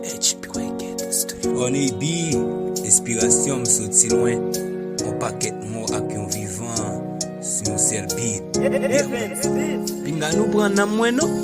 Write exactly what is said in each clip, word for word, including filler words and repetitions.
H P Record Studio. One B, enspirasyon m soti lwen. Yon pakèt mò ak yon vivan sou yon sèl beat. Pinga nou pran nanm mwen non.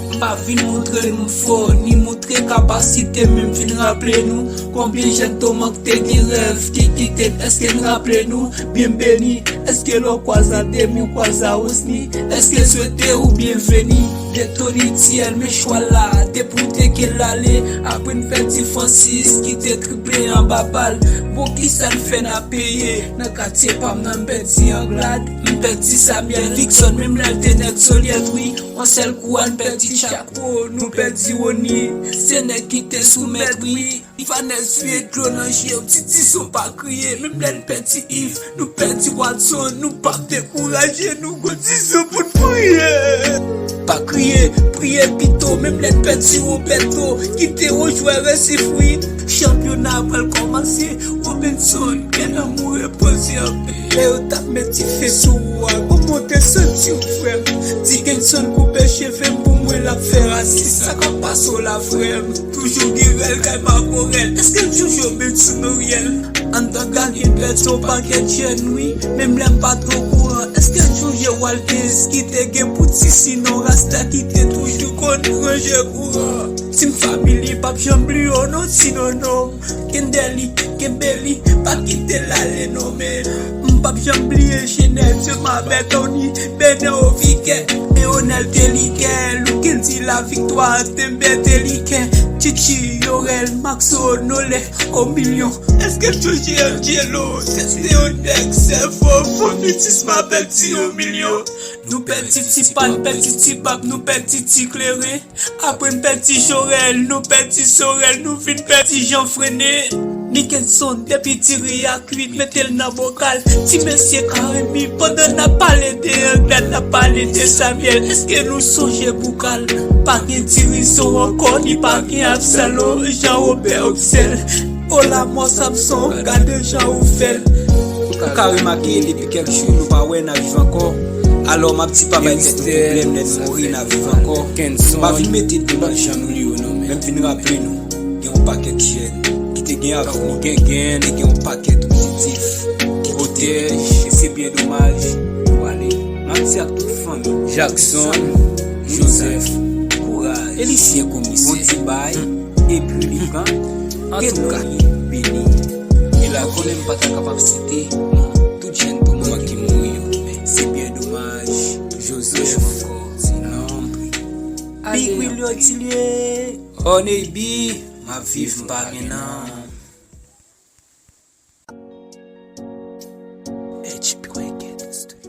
M pa vin montre nou fò, ni montre kapasite, men m vin raple nou konbyen jèn Tomak te gen rèv ki kite n. Èske n raple nou byen beni? Èske lè w kwaze a Demi, w kwaze a Osni? Èske swete ou byenveni? De Tony T L, men chwa la, depi w te gen l ale, apre n pèdi Francis ki te triple anba bal. Bon, kisa n fè n ap peye? Nan katye pa m nan, m pèdi Anglad, m pèdi Samuel Dixon, menm lè l te nèg solyèt, wi. Yon sèl kou a n pèdi Chapo, nou pèdi Rony, se nèg ki te soumèt, wi. Ivanès vye dlo nan je w, Titi son pa kriye, menm lè n pèdi Yves, nou pèdi Watson, nou p ap dekouraje, nou gon dizon pou n priye. Pa kriye, priye pito, menm lè n pèdi Roberto, ki te yon jwè resif, wi. Chanpyona pral kòmanse, Robinson, ke nanm ou repoze anpè. Lè yo t ap met dife sou ou a, kòman w te santi w, frè m? Dickenson koupe cheve m pou mwen, l ap fè rasis, sa k ap pase w la, frè m? Toujou gen rèl kay Makorèl. Èske n sonje w menm sou Noryèl? Anndan Gagè pèdi yon pakèt jèn, wi. Menm lè m pa t okouran. Èske n sonje Waltez ki te gen pou ti sinon Rasta ki te toujou konn ranje kouran? Team Family p ap janm bliye w non, ti nononm. Kenbe li, kenbe li, pa kite l ale non, men. M p ap janm bliye Jenèt, Mabè, Tony, Bènè, Ovikè, Leonel Delikè, Loukendy Laviktwa, Tembe Delikè, Titi, Yorel, Maxo, Nolè, Omilyon. Èske n sonje Angelo? Se te yon nèg sèvo, fò mitis, Mabè, Ti Omilyon. Nou pèdi Ti Pan, pèdi Ti Bab, nou pèdi Ti Kleren. Apre n pèdi Jorèl, nou pèdi Sorèl, nou vin pèdi Jan Frennen. Nikenson, depi diri a kwit, mete l nan bokal. Ti mesye Karemi, pandan n ap pale de Anglad, n ap pale de Samyèl, èske nou sonje Boukal? Pa gen Dirizon ankò, ni pa gen Absalon, Jan Wobè Oksèl. O lamò Samson, gade jan ou fè l. Ou ka remake, depi kèk jou, nou pa wè n a viv ankò. Alò, m ap di pa bay tèt nou pwoblèm, lè n mouri, n a viv ankò. M pa vin mete de lòt jan nou li yo non, men m vin raple nou, gen yon pakèt jèn ki te gen avni, gen, gen, te gen yon pakèt objektif ki kite, e se byen domaj, yo ale. M ap di ak tout fanmi, Jackson, Joseph, kouraj, Elisyen komisè, Bondye bay, epi li pran, antouka, beni. E la konnen m pa ta kapab site non tout jèn Tomak ki mouri yo, men se byen domaj, Joseph ankò, se non. Big Willy Otilye. One B, m ap viv, m pa gen nanm. H P Record Studio.